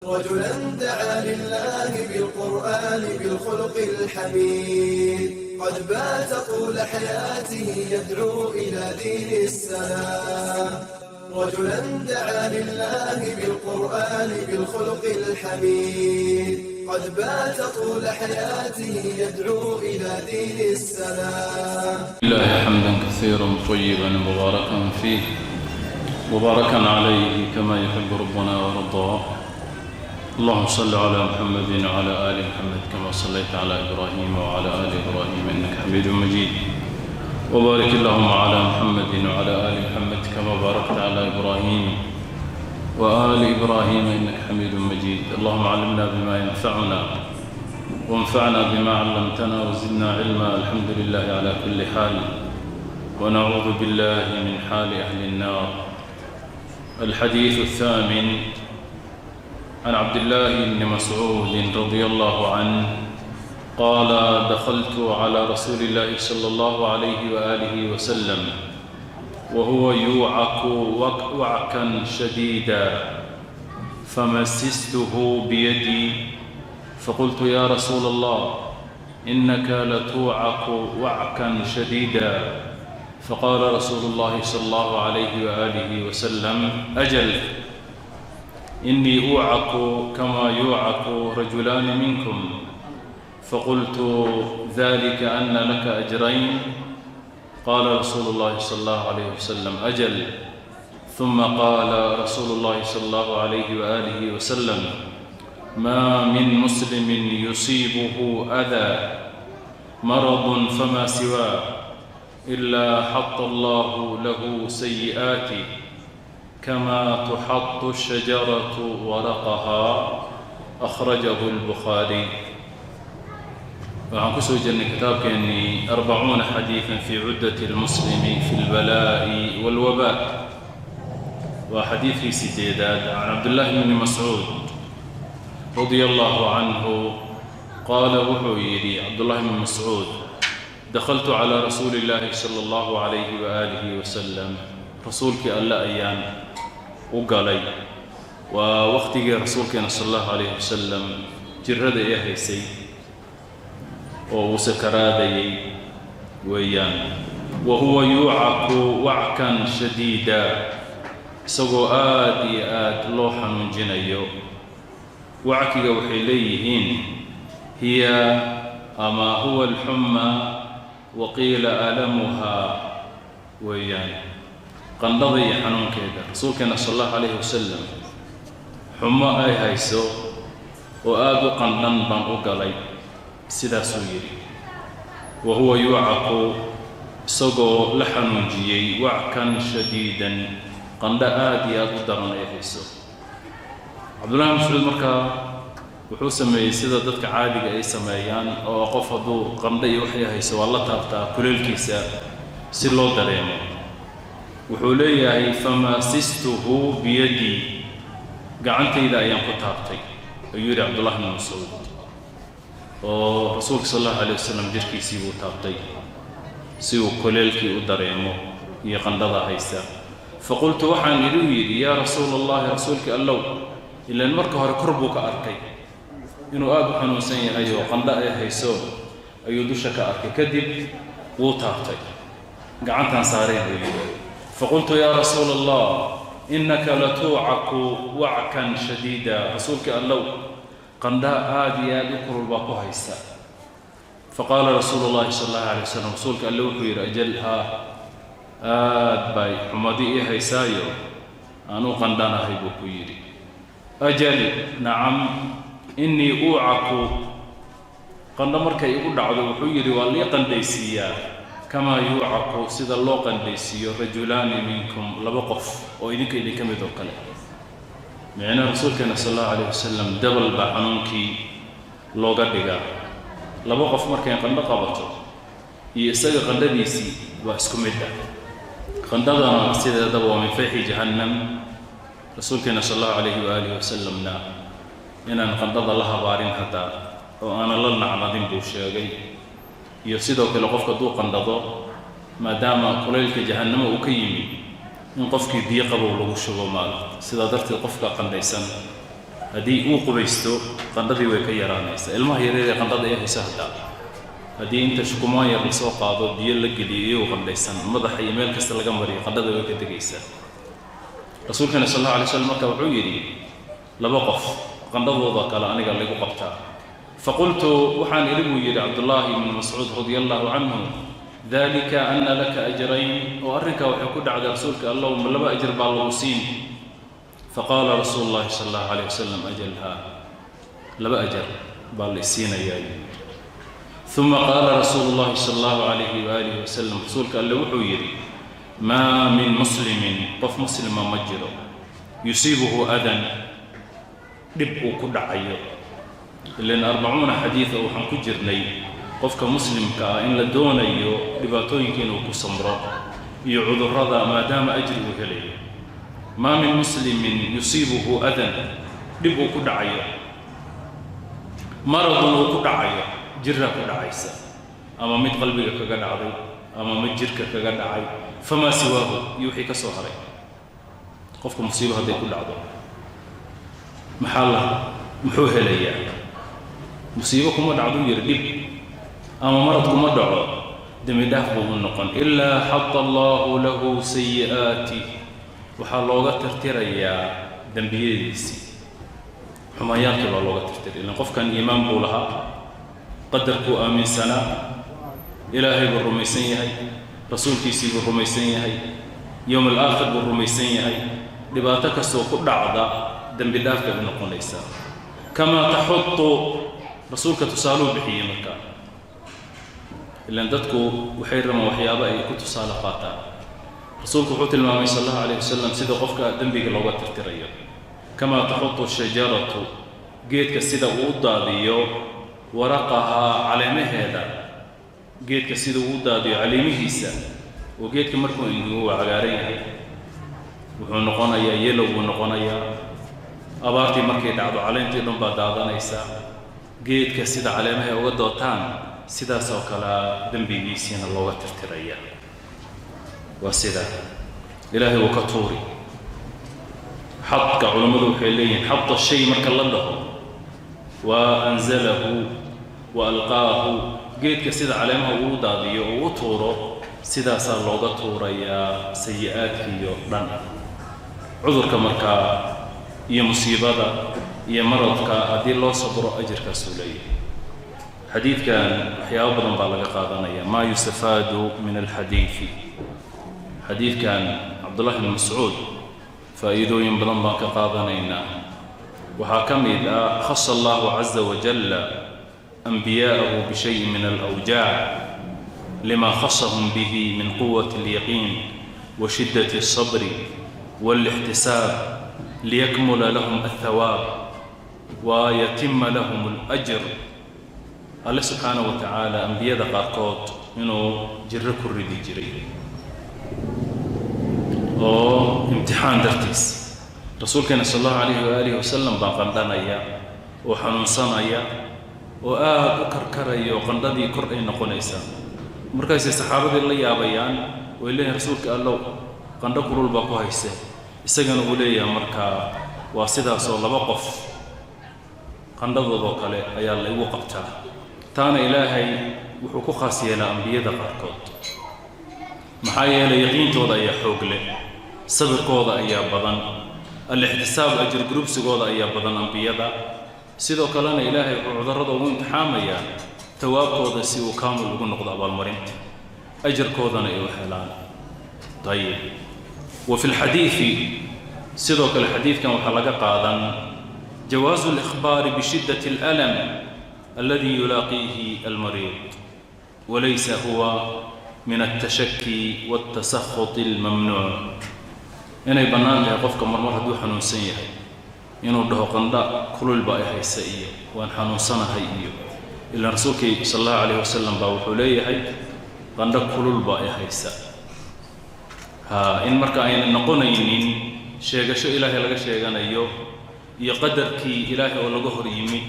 رجلا دعا لله بالقرآن بالخلق الحميد، قد بات طول حياته يدعو إلى دين السلام. رجلا دعا لله بالقرآن بالخلق الحميد، قد بات طول حياته يدعو إلى دين السلام. لله حمدا كثيرا طيبا مباركا فيه، مباركا عليه، كما يحب ربنا ويرضى. اللهم صل على محمد وعلى آل محمد كما صليت على إبراهيم وعلى آل إبراهيم إنك حميد مجيد، وبارك اللهم على محمد وعلى آل محمد كما باركت على إبراهيم وآل إبراهيم إنك حميد مجيد. اللهم علمنا بما ينفعنا، وانفعنا بما علمتنا، وزدنا علما. الحمد لله على كل حال، ونعوذ بالله من حال أهل النار. الحديث الثامن: عن عبد الله بن مسعود رضي الله عنه قال: دخلت على رسول الله صلى الله عليه وآله وسلم وهو يوعك وعكا شديدا، فمسسته بيدي، فقلت: يا رسول الله، إنك لتوعك وعكا شديدا. فقال رسول الله صلى الله عليه وآله وسلم: أجل، إني أوعك كما يوعك رجلان منكم. فقلت: ذلك أن لك أجرين. قال رسول الله صلى الله عليه وسلم: أجل. ثم قال رسول الله صلى الله عليه وآله وسلم: ما من مسلم يصيبه أذى، مرض فما سواه، إلا حط الله له سيئاته كما تحط الشجرة ورقها. أخرجه البخاري. Waxaan ku soo jirnay kitaabkeennii 40 xadiiثا في عدة المسلم في البلاء والوباء. Waa xadiidkii sideedaad. Can Cabdillaahi bni Mascuud رضي الله عنه qaala, wuxuu yidhi Cabdullahi bni Mascuud: دخلت على رسول الله صلى الله عليه وآله وسلم. Rasuulkii Alle ayaan u galay. Waa waqtigii rasuulkeena sala allahu alayhi wasalam jirrada ee haysay oo uu sakaraadayay weeyaan. وهو يوعك وعكا شديدا, isagoo aad iyo aad loo xanuunjinayo. Wackiga waxay leeyihiin هي ama هو الحمى، وقيل ألمها weeyaan, qandhada iyo xanuunkeeda. Rasuulkeena sala allahu calayhi wasalam xumo ay hayso oo aada u qandhan baan u galay, sidaasuu yidhi. وهو يوعك, isagoo la xanuunjiyey, وعكا شديدا, qandho aada iyo aada u daran ay hayso. Cabdullahi Mascuud markaa wuxuu sameeyey sida dadka caadiga ay sameeyaan, oo qof hadduu qandho iyo waxay hayso waa la taabtaa kuleelkiisa si loo dareemo. Wuxuu leeyahay: فمسسته بيدي, gacantayda ayaan ku taabtay, ayuu yidhi Cabdullahi bn Mascuud, oo rasuulka sal allahu alayh wasalam jirkiisii buu taabtay si uu kuleelkii u dareemo iyo qandhada haysa. فقلت, waxaan idhi, u yidhi, يا رسول الله, rasuulkii Allow. Ilaan marka hore kor buu ka arkay inuu aada u xanuunsan yahay oo qandho ay hayso ayuu dusha ka arkay, kadib wuu taabtay, gacantaan saaray buu yidhi. فقلت: يا رسول الله، إنك لتوعك وعكا شديدا. Rasuulkii Allow, qandhaa aada iyo aada u kulul baa ku haysta. فقال رسول الله صلى الله عليه وسلم, rasuulka Alle wuxuu yidhi: أجل, haa, aad bay xumadi ii haysaayo aan u qandhanahay, buu ku yidhi. أجل, نعم, إني أوعك, qandho markay igu dhacdo, wuxuu yidhi, waa lii qandhaysiiyaa, كما يوعك, sida loo qandhaysiiyo, رجلان منكم, laba qof oo idinka idinka mid oo kale. Micnaha rasuulkeena sal allahu alayh wasalam dabal baa xanuunkii looga dhigaa. Laba qof markay qandho qabato iyo isaga qandhadiisii waa isku mid ah. Qandhadana sideedaba waa من فيح جهنم. Rasuulkeena sal allahu alayhi waaalihi wasalamna inaan qandhada la habaarin hataa oo aanan la nacnadin buu sheegay. Iyo sidoo kale qofka hadduu qandhado, maadaama kulaylka jahannamo uu ka yimid, in qofkii biyo qabow lagu shubo maal. Sidaa darteed qofka qandhaysan Haddii uu qubaysto, qandhadii way ka yaraanaysaa. Ilmaha yareer ee qandhada ee hayso haddaa, haddii inta shukumaan yar lasoo qaado, biyo la geliyo, iyagoo qandhaysan, madaxa iyo meel kasta laga mariyo, qandhada way ka degaysaa. Rasuulkeena sal allahu alay slam marka wuxuu yidhi: "Laba qof qandhadooda kale aniga laygu qabtaa." "Faqultu," waxaan idhi buu yidhi Cabdullaahi ibnu Mascuud radia allahu canhu, "Dalika ana laka ajrayn?" Oo arrinkaa waxay ku dhacday, Rasuulka Allow, ma laba ajir baa lagu siin? Faqaala rasuulu llahi sala allahu alayh wasalam: "Ajal, haa, laba ajar baa la isiinayaa." Uma qaala rasuulu llahi sala allahu alayhi waaalihi wasalam, rasuulka alle wuxuu yidhi: "Maa min muslimin," qof muslima ma jiro, "yusiibuhu adan," dhib uu ku dhacayo. Ilan 40 xadiida waxaan ku jirnay qofka muslimka ah in la doonayo dhibaatooyinka inuu ku samro iyo cudurrada, maadaama ajri uu helayo. "Maa min muslimin yusiibuhu adan," dhib uu ku dhacayo, maradun uu ku dhacayo, jiraa ku dhacaysa, ama mid qalbiga kaga dhacday ama mid jirka kaga dhacay, famaa siwaahu, iyo wixii ka soo haray. Qofka musiibo hadday ku dhacdo, maxaa la muxuu helayaa? Musiibo kuma dhacduu yidhi, dhib ama marad kuma dhaco, dembi dhaaf buu u noqon. "Ilaa xata allahu lahu sayi'aatih," waxaa looga tirtirayaa dembiyadiisii, xumaanyaalkii baa looga tirtiray. Ilan qofkan iimaan buu lahaa, qadarkuu aaminsanaa, Ilaahay buu rumaysan yahay, rasuulkiisii buu rumaysan yahay, yowm alaakhir buu rumaysan yahay. Dhibaato kastoo ku dhacda dembi dhaaf bay u noqonaysaa. "Kamaa taxutu," rasuulka tusaaluu bixiyey markaa, ilan dadku waxay rabaan waxyaabo ay ku tusaale qaataan. Rasuulku wuxuu tilmaamay sal allahu alayh wasalam sida qofka dembiga looga tirtirayo. "Kamaa taxutu shajaratu," geedka sida uu u daadiyo, "waraqahaa," caleemaheeda, geedka sida uu u daadiyo caleemihiisa. Oo geedka markuu engego waa cagaaran yahay, wuxuu noqonayaa yellow buu noqonayaa. Abaartii markay dhacdo, caleentii dhan baa daadanaysa. Geedka sida caleemaha ay uga dootaan, sidaas oo kale dembigiisiina looga tirtiraya. Waa sidaa Ilaahay uu ka tuuri. Xadka culammadu waxay leeyihiin, xada shay marka la dhaho waa anzalahu wa alqaahu. Geedka sida caleemaha uu daadiyo oo u tuuro, sidaasaa looga tuurayaa sayi-aadkiiyo dhan. Cudurka markaa iyo musiibada iyo maradka haddii loo sabro, ajirkaasuu leeyahay. Xadiidkan waxyaabo badan baa laga qaadanaya. Maa yustafaadu min alxadiidi, xadiidkan Cabdullahi bn Mascuud faa'iidooyin badan baan ka qaadanaynaa. Waxaa ka mid ah: khasa allahu caza wajalla anbiyaa'ahu bishayin min alawjaac lima khasahum bihi min quwati alyaqiin wa shiddati alsabri wاlاxtisaab, liyakmula lahum althawaab wa yatima lahum alajr. Alle subxaanaه wa tacaala ambiyada qaarkood inuu jiro ku ridi jiray oo imtixaan dartiis. Rasuulkeena sal allahu alayhi waaalihi wasalam baa qandhanaya oo xanuunsanaya oo aada u karkaraya, oo qandhadii kor ay noqonaysaa. Markaasay saxaabadii la yaabayaan way leeyihin: "Rasuulka Allow, qandho kulul baa ku hayse." Isagana uu leeyahay: "Markaa waa sidaasoo laba qof qandhadoodoo kale ayaa la igu qabtaa." Taana Ilaahay wuxuu ku khaas yeelaa ambiyada qaarkood, maxaa yeelay yaqiintooda ayaa xoog leh, sabirkooda ayaa badan, alixtisaab, ajir gurubsigooda ayaa badan ambiyada. Sidoo kalena Ilaahay wuxuu cudurrada ugu imtixaamayaa tawaabkooda si uu kaamil ugu noqdo abaalmarinta, ajarkoodana ay u helaan. Ayib. Wa fi lxadiidi, sidoo kale xadiidkan waxaa laga qaadan jawaazu alikhbaari bishiddati alalam aladi yulaaqiihi almariid, walaysa huwa min altashaki waltasakhuti almamnuuc. Inay bannaan tahay qofka marmar hadduu xanuunsan yahay inuu dhaho qandha kulul baa i haysa iyo waan xanuunsanahay iyo ilaan rasuulkii sal allahu calayh wasalam baa wuxuu leeyahay: "Qandho kulul baa i haysa." Ha in marka ayna noqonaynin sheegasho Ilaahay laga sheeganayo iyo qadarkii Ilaahay oo laga hor yimid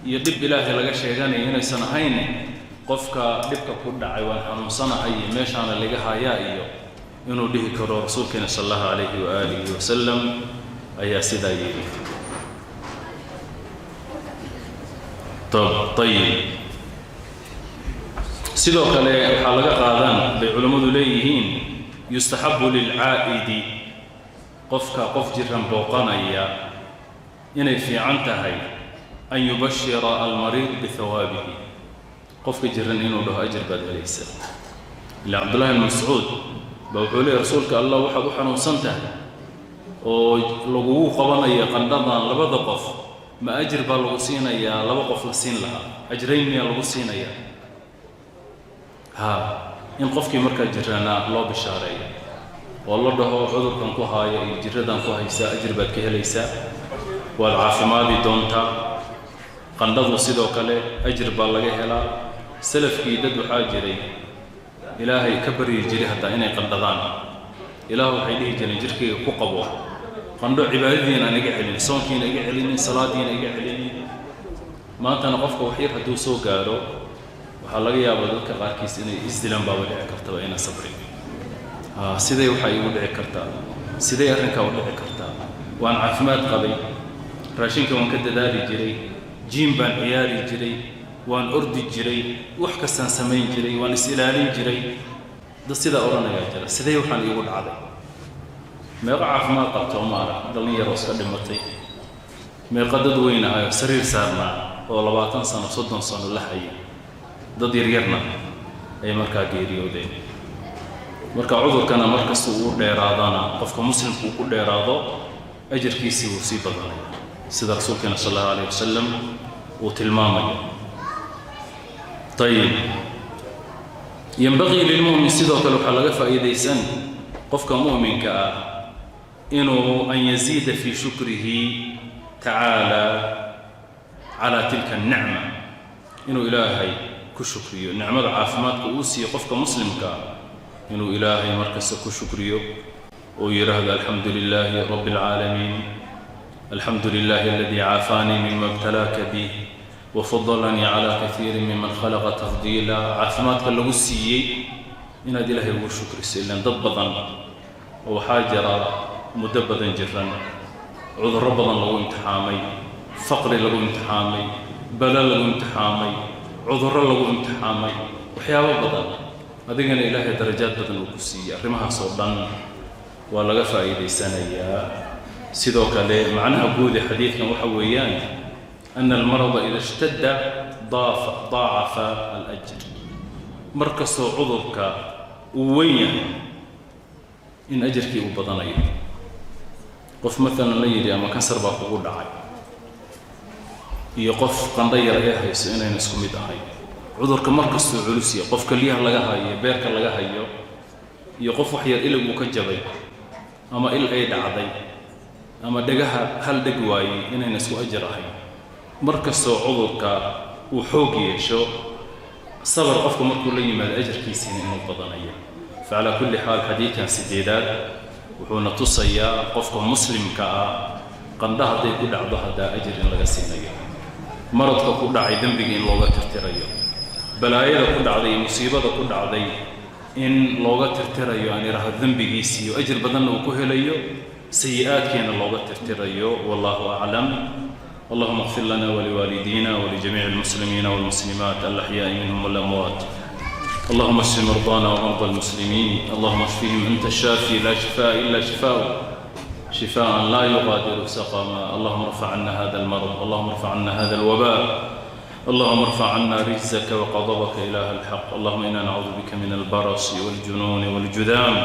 iyo dhib Ilaahay laga sheeganayo inaysan ahayn. Qofka dhibka ku dhacay, waan xanuunsanahay iyo meeshaana laga hayaa iyo inuu dhihi karo. Rasuulkeena sal allahu calayhi waaalihi wasalam ayaa sidaa yidhi. Ayib, sidoo kale waxaa laga qaadan bay culammadu leeyihiin, yustaxabu lilcaa'idi, qofka qof jiran booqanaya inay fiican tahay, an yubashira almariid bihawaabihi, qofka jiran inuu dhaho ajir baad helaysaa. Ilaa Cabdullahi bn Mascuud ba wuxuu leeyay, rasuulka Allah, waxaad u xanuunsan tahay oo lagugu qabanaya qandhadan labada qof, ma ajir baa lagu siinayaa laba qof la siin lahaa? Ajrayn miyaa lagu siinayaa? Ha, in qofkii markaa jiranaa loo bishaareeyo oo la dhaho cudurkan ku haaya iyo jiradan ku haysaa ajir baad ka helaysaa, waad caafimaadi doontaa. Qandhadu sidoo kale ajir baa laga helaa. Salafkii dad waxaa jiray Ilaahay ka baryi jiray haddaa inay qandhadaan. Ilaah, waxay dhihi jireen, jirkayga ku qabo qandho, cibaadadiina aan iga celinin, soonkiina iga celinin, salaadiina iga celinin. Maantana qofka wax yar hadduu soo gaaro, waxaa laga yaabaa dadka qaarkiis inay isdilaan baaba dhici kartaba, ina sabrin. Sidee waxaa iigu dhici kartaa? Sidee arrinkaa u dhici kartaa? Waan caafimaad qabay, raashinka waan ka dadaali jiray, gym baan ciyaari jiray, waan ordi jiray, wax kastaan samayn jiray, waan is ilaalin jiray. Dad sidaa odhanayaa jira, sidee waxaan iigu dhacday? Meeqo caafimaad qabto ma arag dhallinyaroo iska dhimatay? Meeqo dad weyn ahayo sariir saarnaa oo 20 sano, 30 sano la hayay, dad yaryarna ay markaa geeriyoodeen? Marka cudurkana markasta uu dheeraadana, qofka muslimku uu ku dheeraado, ajarkiisii wuu sii badanaya, sida rasuulkeena sal Allahu alayh wasalam uu tilmaamayo. Ayib, yanbaqii lilmu'min, sidoo kale waxaa laga faa'iidaysan qofka mu'minka ah inuu an yaziida fii shukrihi tacaala calaa tilka annicma, inuu Ilaahay ku shukriyo nicmada caafimaadka uu siiyo. Qofka muslimka ah inuu Ilaahay markasta ku shukriyo oo yidhaahdo: alxamdu lilaahi rabbi alcaalamiin, alxamdu lilahi aladii caafaanii mima ibtalaaka bih wafadalanii calaa kaiirin miman khalaqa tafdiila. Caafimaadka lagu siiyey inaad Ilaahay ugu shukriso, ilaan dad badan oo waxaa jira muddo badan jiran, cudurro badan lagu imtixaamay, faqri lagu imtixaamay, balo lagu imtixaamay, cudurro lagu imtixaamay, waxyaabo badan. Adigana Ilaahay darajaad badan uu ku siiyey. Arrimahaas oo dhan waa laga faa'iidaysanayaa. Sidoo kale macnaha guud ee xadiidkan waxa weeyaan ana almarada ida ishtadda daacafa alajr. Mar kastoo cudurka uu weyn yahay, in ajarkii uu badanayo. Qof maalan la yidhi ama kansar baa kugu dhacay iyo qof qandho yar ee hayso inayna isku mid ahayn. Cudurka mar kastuu culus yahay, qof keliyaha laga hayo, beerka laga hayo, iyo qof wax yar ilig uu ka jabay ama il ay dhacday ama dhegaha hal dheg waayey, inayna isku ajar ahayn. Mar kastoo cudurka uu xoog yeesho, sabar qofku markuu la yimaado, ajarkiisiina inuu badanayo. Facalaa kulli xaal, xadiidkan sideedaad wuxuuna tusayaa qofka muslimka ah qandha hadday ku dhacdo haddaa ajir in laga siinayo, maradka ku dhacay dembiga in looga tirtirayo, balaayada ku dhacday iyo musiibada ku dhacday in looga tirtirayo, aan idhaahdo, dembigiisiiyo ajir badanna uu ku helayo, sayi-aadkeena looga tirtirayo. Wallahu aclam. اللهم اغفر لنا ولوالدينا ولجميع المسلمين والمسلمات الأحياء منهم والأموات. اللهم اشف مرضانا ومرضى المسلمين. اللهم اشفهم، أنت الشافي لا شفاء إلا شفاؤك، شفاء لا يغادر سقما. اللهم ارفع عنا هذا المرض، اللهم ارفع عنا هذا الوباء، اللهم ارفع عنا رجزك وغضبك إله الحق. اللهم إنا نعوذ بك من البرص والجنون والجذام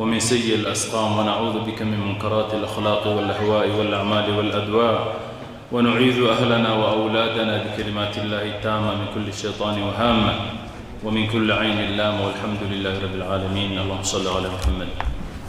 ومن سيء الأسقام، ونعوذ بك من منكرات الأخلاق والأهواء والأعمال والأدواء، ونعيذ أهلنا وأولادنا بكلمات الله التامة من كل شيطان وهامة ومن كل عين لامة. والحمد لله رب العالمين. اللهم صل على محمد.